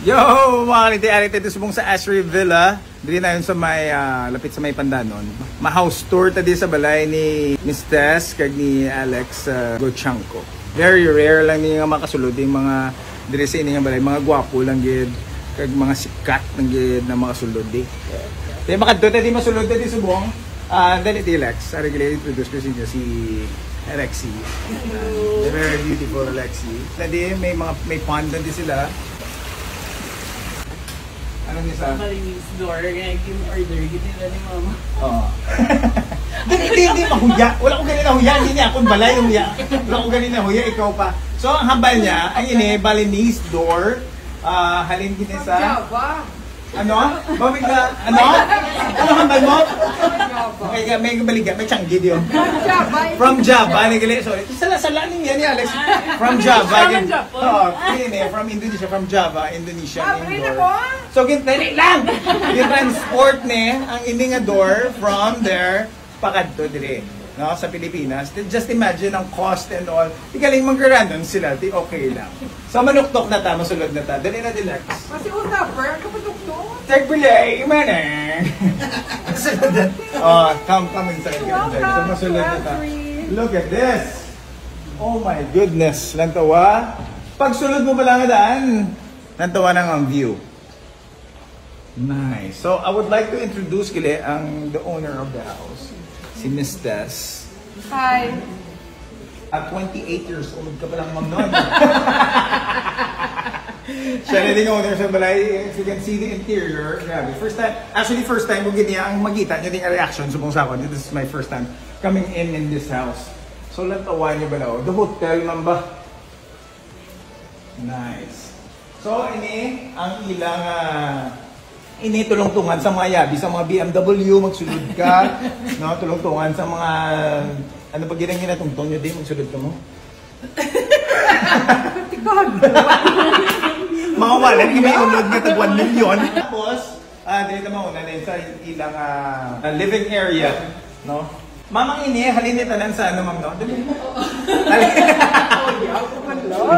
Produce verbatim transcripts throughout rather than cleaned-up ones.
Yo, mga kaliti-aliti, ito subong sa Ashray Villa. Diri na yun sa may, ah, lapit sa may Pandanon. Ma-house tour ta di sa balay ni Miss Tess kag ni Alex, ah, Gochanco. Very rare lang ni nga makasulod yung mga diri sa ini nga balay. Mga gwapo lang gid, kag mga sikat lang gid na makasulod di. Di makadto ta di masulod ta di subong. Ah, dali di Lex. Ari gila introduce ko sa inyo si Alexi. Hello. The very beautiful Alexi. Tadi may mga, may pond din sila. Ano niya sa? Malinis door, kaya yung order, gid nila ni mama. Oo. Di, di, di mahuya. Wala ko ganina huya. Hindi niya akong balay huya. Wala ko ganina huya. Ikaw pa. So, ang hambal niya, ang ini, Balinese door. Ah, halin gini sa Java. Ano? Bawal ka? Ano? Ano hambal mo? Java. Okay, may baliga, may changgid yun. Java. From Java, ni gali. Sorry. Sala-sala ni yan, ni Alex. From Java. From Java. Oo, yun eh. From Indonesia, from Java, Indonesia. Ah, Mindoro. Ako? So, gin-, dali lang! Gin-transport ni ang ini nga door from there pakadto dire, no, sa Pilipinas. Then just imagine ang cost and all. Di galing manggaranon sila, di okay lang. So, manuktok na ta, masulod na ta. Dali na, Dilex. Kasi una, per, ang kapatuktok. Tagpulay, manang. Masulod na. Oh, come, come inside, come inside. So, masulod na ta. Look at this. Oh my goodness, lantawa. Pagsulod mo pala nga daan, lantawa nang ang view. Nice. So, I would like to introduce kili ang the owner of the house, si Miss Tess. Hi. At twenty-eight years old ka pa lang, ma'am, noon. Siya na din owner sa balay. If you can see the interior, grabe. First time, actually, first time ko gini ang makita niyo din ang reaction subong sa akon. This is my first time coming in in this house. So, lantawan niyo ba na, oh? The hotel, ma'am ba? Nice. So, ini ang ilang, ah, ini tulong-tungan sa mga yabi, sa mga B M W, magsulod ka, no? Tulong-tungan sa mga, ano pa gid ang ginatungtong nyo, di? Magsulod ka mo? Tikag. Mga wallet nga may unod nga tag one million. Tapos, ah, dili na mauna na sa ilang, ah, living area, no? Ma'am, ang ini, halin ni tanan sa ano, ma'am, no? Dali.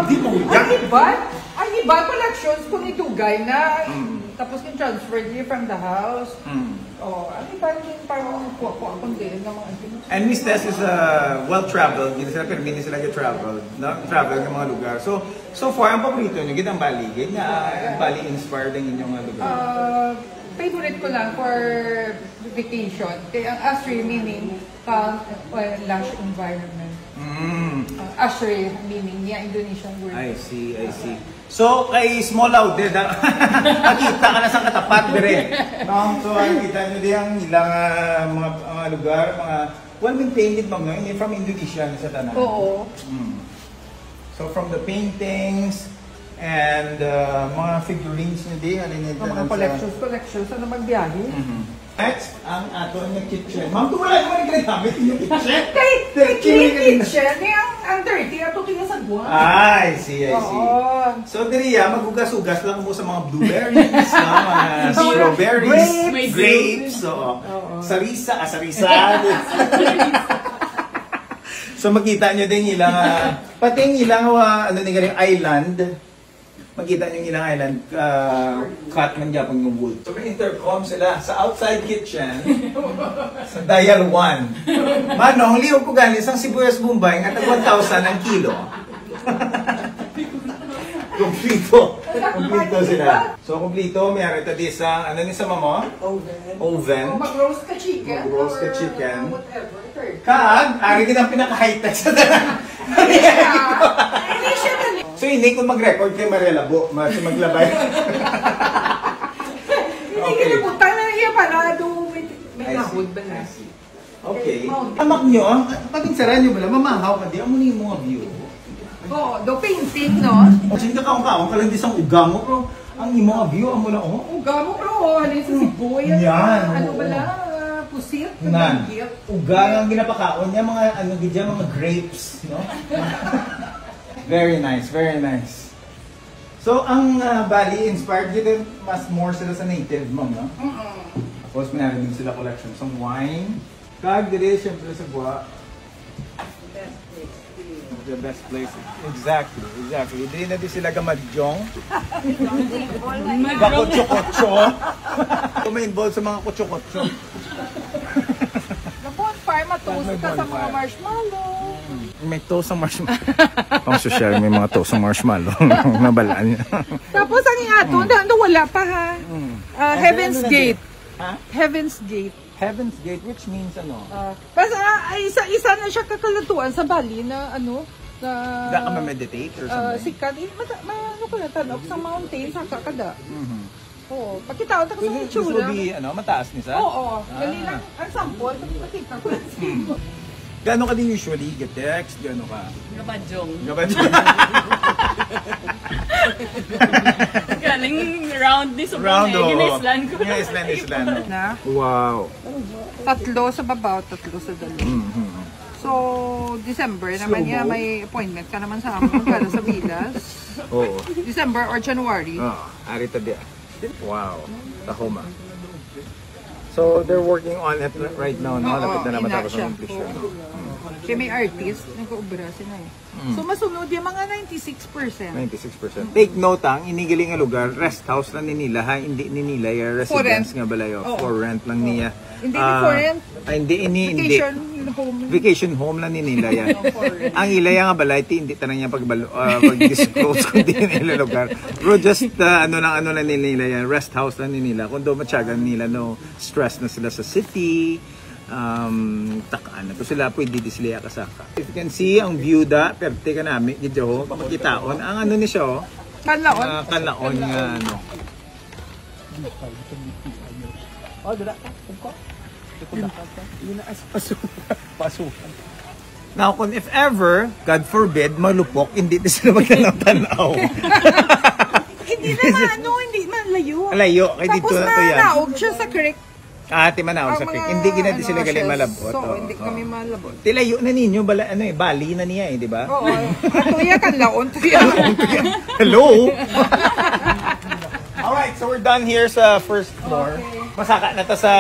Hindi mo yan. Ang iban, ang iban collections kung idugay na, Mm. tapos yung transfer niya from the house. Mm. Oh, ang iban yung parang kuha-kuha akong din ng mga ano. And Miss Tess is, uh, well-traveled. Hindi sila, pero hindi sila traveled, no? Travel ng mga lugar. So, so far, ang paborito niyo, gid ang Bali. Gid nga, ang Bali inspired ang inyong, uh, lugar. Ah, favorite ko lang for vacation. Kaya ang Ashray meaning calm and lush environment. Mm. Ah, Ashray meaning niya Indonesian word. I see, I see. So, kay small out din, da-, makita ka na sa katapat dire. No? So, ang kita nyo di ang ilang, ah, mga, mga lugar, mga well-maintained, ma'am, no? Hindi from Indonesia na sa tanan. Oo. Mm. So, from the paintings and, uh, mga figurines nyo di, halin ni Mga tanan sa collections, collections, ano magbiyahe? Mhm. Next, ang ato nga kitchen. Ma'am, kung wala naman nagkinagamit yung kitchen. Kay, kay Dirty clean yung kitchen, eh, ang, ang dirty, ato tinasagwa. Ah, I see, I see. Oo. So, diri, ah, maghugas-hugas lang mo sa mga blueberries, no? Mga Mga strawberries, grapes. May grapes, oo. Oo. Sarisa, ah, sarisa. So, makita nyo din ilang, ah, pati yung ilang, ah, ano ni galing, island. Makita nyo ilang island, ah, cut man gyapon yung wood. So, may intercom sila sa outside kitchen, sa dial one. Manong, liog ko gani sang sibuyas Bombay nga tag one thousand ang kilo. Kumplito. Kumplito sila. So, kumplito, may ari ta di sa, ano ni sa mama? Oven. Oven. O mag-roast ka chicken. Mag-roast ka or chicken. Whatever. Kag, ari gid ang pinaka-high-tech sa tanan. Yeah. Hindi siya na- So, hindi ko mag-record kay Maria Labo, mas maglabay. Hindi Okay. ka nabutang na iya para do may, may I see. Nahod ba na? I see. Okay. Mount. Amak nyo, ah, pag-insaran nyo bala, mamahaw ka di, amo ni mga view. Oo, do painting, no? O, sige, kaon-kaon ka lang di sang uga mo, pero ang imo nga view, amo na, oh. Uga mo, pero, oh, ano yung sa Hmm. Cebu, yan, Yan, ano oo. bala, ah, pusit, Nan. Nanggit. Uga ang ginapakaon niya, mga, ano, gid yan, mga grapes, no? Very nice, very nice. So, ang, ah, Bali inspired gid, mas more sila sa native, ma'am, no? Mm-mm. Tapos, meron din sila collection sa wine. Kag, dire, siyempre, sa Gua. The best place. Exactly, exactly. Hindi na di sila gamadyong. Gakutso-kutso. Kung may involved sa mga kutso-kutso. Sa bonfire, matuos ka sa mga marshmallow. May toast ang marshmallow. Pang social, may mga toast ang marshmallow. Nabalaan niya. Tapos ang ato, na, nawala pa ha. Ah, Heaven's Gate. Ha? Heaven's Gate. Heaven's Gate, which means ano? Ah, basta ay isa-isa na siya kakalatuan sa Bali na ano na Hindi ka ma-meditate or ah, something? Sikat. Eh, mata, ma, ano ko na, tanok sa mountain sa kakada. Mhm. Oo, pakita ko sa This, is- this will itsura. Be ano, mataas ni sa? Oo, Ah. Dali lang. Ang sample, pakita ko lang sa inyo. Gaano ka din usually get text? Gaano ka? Gabadyong. Gaano? Galing round ni sa Round, eh. oo. Ginaislan ko. Ginaislan, islan, no? Na? Wow. Tatlo sa babaw, tatlo sa dalo. Mhm. So, December naman niya, may appointment ka naman sa amon para sa Vilas. Oo. December or January. Ah, ari ta di. Wow. Tahoma. So, they're working on it right now, no? Oo, Lapit na naman ina tapos siya. Ang completion, no? Kaya may artist, nag-uubra sila eh. So, masunod yung mga ninety-six percent. Ninety-six percent. Take note, ang inigili nga lugar, rest house lang ni nila, ha? Hindi ni nila yung For residence rent. nga balay, oh. Oo. For rent lang niya. Hindi, Ah, for rent. Ay, hindi, ini, hindi. Vacation home. Vacation home lang ni nila yan. Ang ila nga balay, ti, hindi tanan niya pag, ah, pag-disclose kung di nila lugar. Pero just, ah, ano lang, ano lang ni nila yan, rest house lang ni nila. Kung do matyagan nila, no, stress na sila sa city, um, takaan na to sila, pwede di sila kasaka. If you can see, ang view da, perte ka nami, gidyo ho, makitaon. Ang ano ni siya, oh, Kanlaon. ah, kanlaon nga, ano. Oh, dira ka. Ugko. Ugko na ka. Yun na, as paso. Paso. Now, kung if ever, God forbid, malupok, hindi na sila magtanaw-tanaw. Hindi na ma-, ano, hindi man layo. Layo, kay dito Tapos na to yan. Manaog siya sa creek. Ah, ti manaog sa Ang creek. mga Hindi gina di sila ano, gali ashes. malabot. So, Oo, hindi oo. Kami malabot. Tilayo na ninyo, bala, ano eh, bali na niya eh, di ba? Oo. Atuya, kanlaon, tuya. Hello? Alright, so we're done here sa first floor. Masaka na ta sa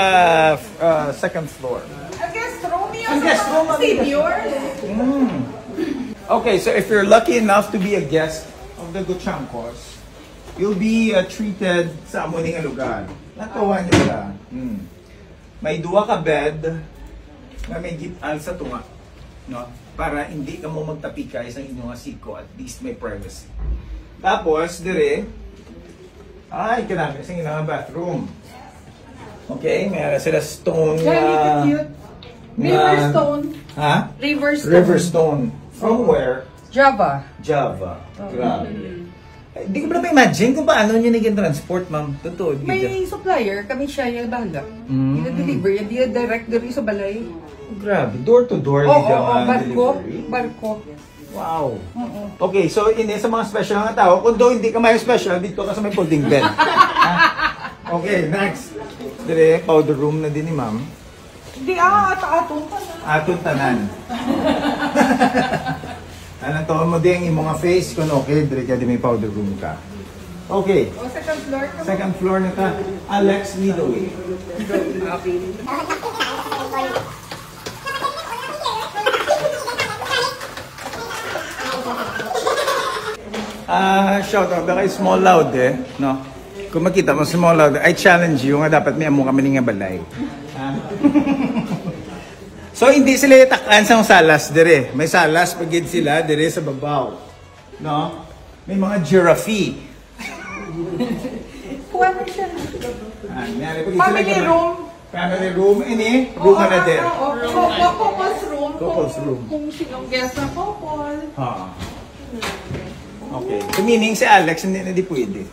uh, second floor. Ang guest room yun Ang sa guest room, mga ang senior. Okay, so if you're lucky enough to be a guest of the Guchangcos, you'll be uh, treated sa amo ni nga lugar. Natuwa niyo ba? Hmm. May duha ka bed nga may git-al sa tunga, no? Para hindi ka mo magtapikay sa inyo nga siko, at least may privacy. Tapos, dire, ay, kanami sa ilang bathroom. Okay, may ara sila stone Very nga- cute. nga- River stone. Ha? River stone. River stone. From where? Java. Java. Grabe. Eh, di ko pala ma-imagine kung paano niya naging transport, ma'am. Totoo. di May ka- supplier, kami siya yung bahala. Mm. Yung deliver, yung di direct diri sa balay. Grabe. Door to door. Oo, di ka oo, nga barko, delivery. Barko. Wow. Okay, so ini sa mga special nga tao, kung do hindi ka may special, dito ka sa may folding bed. Ha? Okay, next. Dire, powder room na din ni ma'am. Hindi, ah, ato, ato pa na. Aton tanan. Ano to mo din imo nga face kung okay, dire ka di may powder room ka. Okay. O, second floor ka. Second floor na ta. Alex, lead the way. Ah, shout out kay Small Loud eh, no? Kung makita mo Small Loud, I challenge you nga dapat may amo kami ni nga balay. Ah. So hindi sila itakan sa salas dire. May salas pagid sila dire sa babaw. No? May mga giraffe. Kuha na siya. Ah, nangyari pag Family room. Family room ini, room Oo, na din. oo, oo. Couples room. Couples Kung- room. Kung sinong guest na couple. Ah. Okay. So, meaning si Alex hindi na di pwede.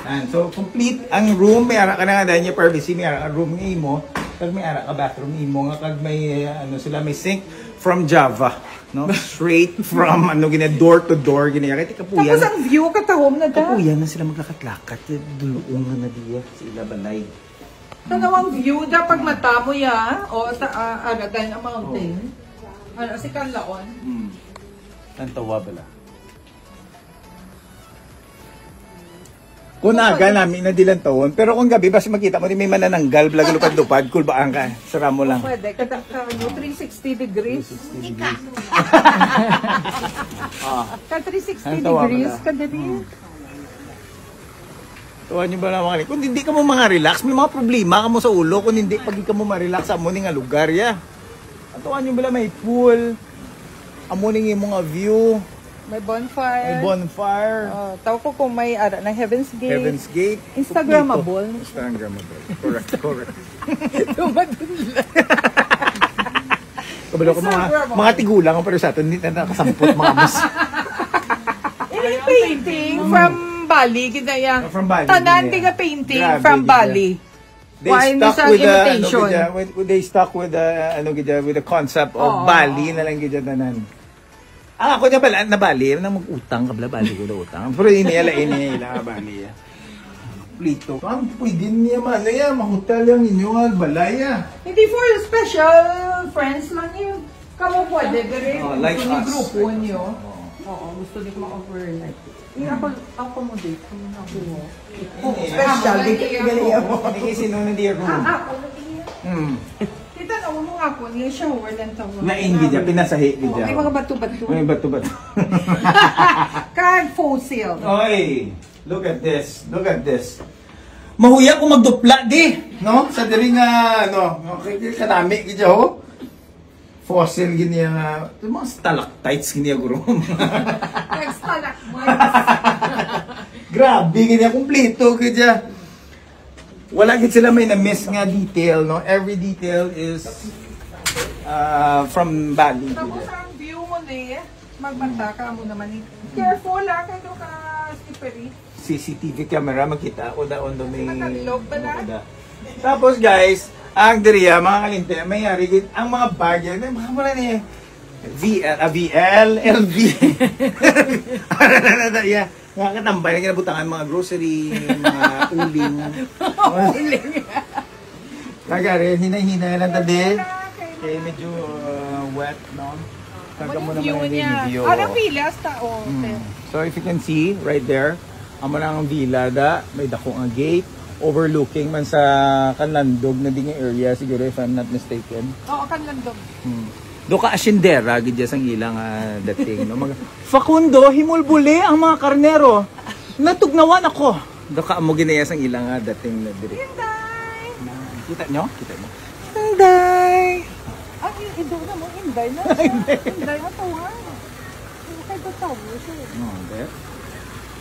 And so complete ang room, may ara ka na nga dahil niya privacy, may ara ka room nga imo, kag may ara ka bathroom imo nga kag may uh, ano sila may sink from Java, no? Straight from ano gina door to door gina kay kapuyan. Tapos ang view katahom na da. Kapuyan na sila maglakat-lakat, duluong na na diya sa ila balay. Tanawang view da pag mata mo ya. O sa uh, Agatay na mountain. Ano si Kanlaon? Hmm. Tantawa bala. Kung aga nami na dilan taon, pero kung gabi, basta makita mo, di may manananggal, blagalupad-lupad, kulbaan ka. Sara mo lang. Pwede, kada, ka, ano, three sixty degrees. Ah. Ka three sixty Ang tawa mo degrees, na. Kada din. Tuwa niyo ba naman? Kung hindi ka mo mga relax, may mga problema ka mo sa ulo. Kung hindi, pag ka mo ma-relax, amo ni nga lugar, ya. Ang tuwa niyo ba may pool? Amo ni nga mga view. May bonfire. May bonfire. Oh, tao ko kung may ara ng Heaven's Gate. Heaven's Gate. Instagrammable. Instagrammable. Correct, correct. Tumadun lang. Kabalo ko, mga, Instagram, mga oh. Tigulang ko, pero sa aton, hindi na nakasampot, mga mas. Ini painting from Bali, gid na iya. From Bali, Tanan gid na iya. Di nga painting Grabe, from gid na. Bali. They Why stuck sa with the, ano, imitation? Gid na, with, with, they stuck with the, ano, gid na, with the concept of Oo. Bali na lang, gid na, tanan. Ah, ako niya pala, nabali, na mag-utang ka pala, bali ko na utang. Pero ini, ala, ini, ila, bali, ah. Plito. Ang pwede niya man, ano yan, mahotel yung inyo nga balay, ah. Hindi for special friends lang yun. Kamo pwede, dire. Oh, like Kung us. Grupo Like us. Nyo. Oh. Oo, gusto niyo ma-overnight. I-accommodate ko na ako. Oh, special, di ka gali mo. Hindi kasi no, hindi ako. Ah, ah, oh, nag-iya. Hmm. Kita na mo nga ako, niya shower lang tawag. Nain gid ya, pinasahi gid Oh, ya. May mga bato-bato. May bato-bato. Kag fossil. Oy, look at this. Look at this. Mahuya ko magdupla di, no? Sa diri nga, no, okay, kanami gid ya, ho. Fossil gid niya nga, yung mga stalactites gid niya, guro. Kag stalagmites. Grabe gid niya, kompleto gid niya. Wala gid sila may na-miss nga detail, no? Every detail is uh, from Bali. Tapos ang view mo ni, magbanta ka mo naman ni. Careful ah, kay do ka slippery. C C T V camera, makita ko daon do may Nakabilog ba na? Ano da. Tapos guys, ang diriya, mga kalinti, may yari gid, ang mga bar dyan, may mga mura ni V L, ah, V L, L V. Ano na na, yeah. Mga katambay na ginabutangan, mga grocery, mga uling. Uling. Lagari, hinay-hinay lang tadi. Kay medyo uh, wet, no? Kag amo naman ang view. Ano, pilas ta, oh. Mm. So if you can see, right there, amo na ang villa da, may dako nga gate, overlooking man sa Kanlandog na di nga area, siguro, if I'm not mistaken. Oo, Kanlandog. Hmm. Do ka asyendera, gid ya sang ilang ah, dating, no? Mag, Facundo, himulbuli ang mga karnero. Natugnawan ako. Do ka amo gid ya sang ilang ah, dating na diri. Inday! Kita nyo? Kita nyo? Inday! Ang i- ido na mo, Inday na siya. Inday, matuwa. Ang kay tatawo siya. No, there.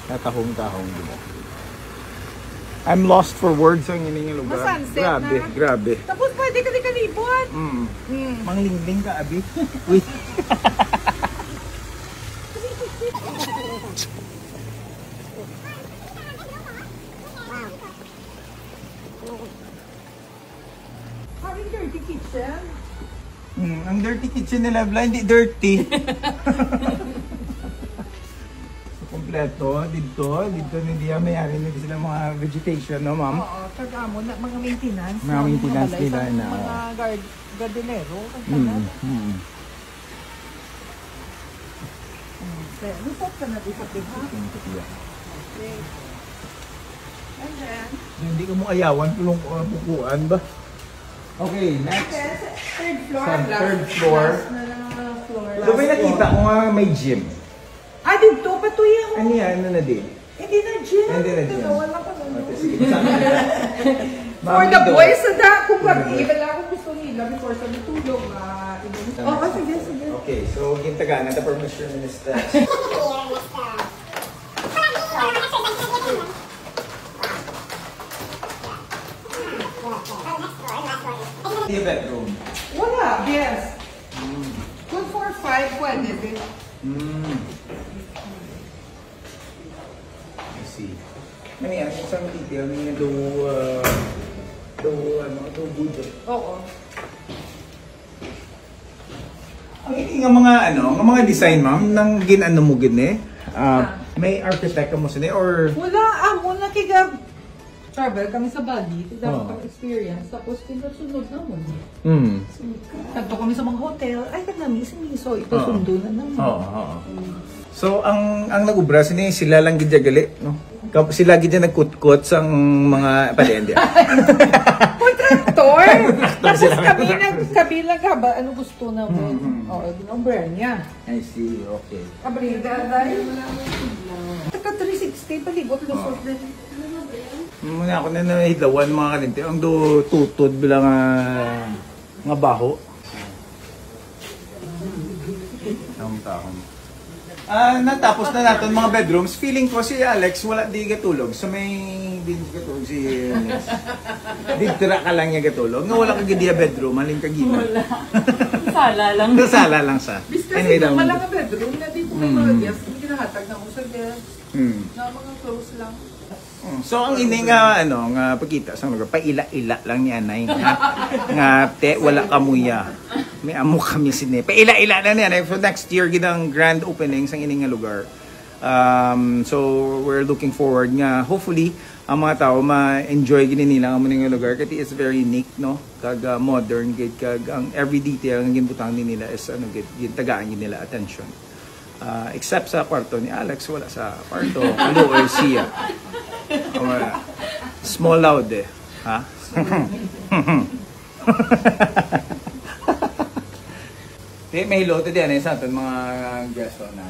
Katahong-tahong, di ba? I'm lost for words ang ining lugar. Masunset Grabe, na. Grabe. Tapos pwede ka di kalibot. Mm. Mm. Manglingling ka, abi. Uy. Having dirty kitchen? Hmm, ang dirty kitchen nila, bla, hindi dirty. So, kompleto, dito, dito ni Dia, may ari na sila mga vegetation, no, ma'am? Oo, kag amo na, mga maintenance, Mga mga maintenance balay nila sa na, mga oo. Guard, gardenero, kag Mm, tanan. Mm. Hmm, kaya, report ka na dito, ha? Okay. And then? Hindi ka mo ayawan, pulong, uh, bukuan ba? Okay, next. Yes, third floor. Sa last, third floor. Last na lang ang floor. So, may Last nakita floor. Ko nga may gym. Ah, dito, patuya ko. Ano yan? Ano na din? Hindi na gym. Hindi na gym. Wala pa nun. Okay, sige. For the boys, sa da, kung For the boys. Pag-ibig lang ako gusto nila before sa tulog, ah, ibig. Oh, sige, sige. Okay, so, gintagaan na the permission, Minister. Yung bedroom. Wala, yes. Mm. Good for five, pwede din. Mm. I see. Ano yan? Isang detail na yung do, uh, do, ano, do good. Oo. Ang ini nga mga, ano, nga mga design, ma'am, nang gin-ano mo gid ni? Ah, Ah. May architect ka mo sini or Wala, amo na kiga travel kami sa Bali, kita Oo. Kami experience, tapos kinasunod na mo. Hmm. Nagto kami sa mga hotel, ay, tagnami si Miso, ito Oo. Sundo na naman. Oo, oo. Mm. So, ang ang nag-ubra sini, sila lang gid ya gali, no? Kap- Sila gid yung nagkutkot sang mga pasyente. Kontraktor! Kontraktor Tapos sila. Kami nag, kami naghaba, ano gusto na mo? Mhm. Oo, ginombrehan niya. I see, okay. Kabrida, dahil. Taka three sixty, palibot, lusot din. Muna ako na nahidawan mga kalinti. Ang do tutod bilang nga, nga baho. Ang tahon. Ah, natapos na naton mga bedrooms. Feeling ko si Alex wala di gatulog. So may di gatulog si Alex. Di tira ka lang niya gatulog. Nga wala ka gid diya bedroom, halin ka gina. Sala lang. Sala lang sa. Bis kasi Anyway, kung lang. Wala nga bedroom na di ko may Mm. mga guests, hindi ginahatag na mo sa guests. Hmm. Na mga clothes lang. Mm. So ang ini nga ano nga pagkita sa lugar, paila-ila lang ni anay nga, nga te wala kamuya. May amo kami sini. Paila-ila lang ni anay for next year gid ang grand opening sang ini nga lugar. Um, so we're looking forward nga hopefully ang mga tao ma-enjoy gid nila ang amo nga lugar kay it's very unique, no? Kag ah, modern gid kag ang every detail nga ginbutang ni nila is ano gid gintagaan gid nila attention. Ah, except sa kwarto ni Alex, wala sa kwarto. Hello, siya. Wala. Small loud eh. Ha? Di, may hello to diyan eh, sa aton mga guests na.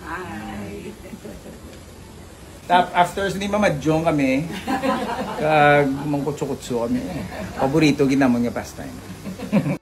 Ay. Tap, after ni Mama Jong kami, kag mangkutso-kutso kami. Paborito gid namon nga pastime.